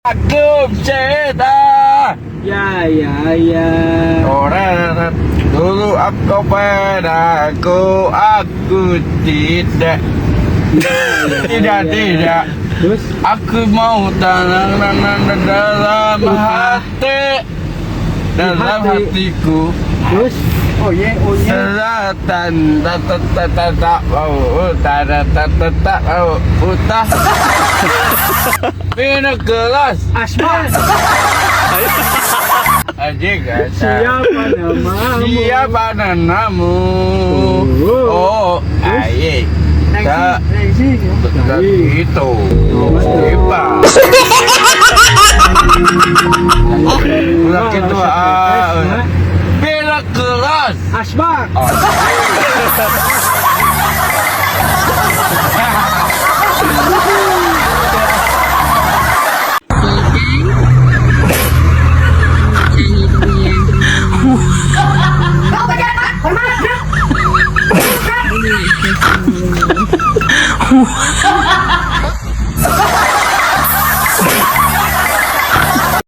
Aku cinta. Ya. Orang dulu aku padaku, aku tidak. Tidak, tidak. Terus? Aku mau tanam dalam hati. Dalam Hati. Hatiku. Terus? Oh ye, oh ye. Selatan tak tak tak tak tak mau tak tak tak tak tak mau utah. Minum gelas. Asma. Anjing gak. Siapa namamu? Siapa namamu? Oh. Oh, aye. Tak Rengsi. tak gitu. Siapa?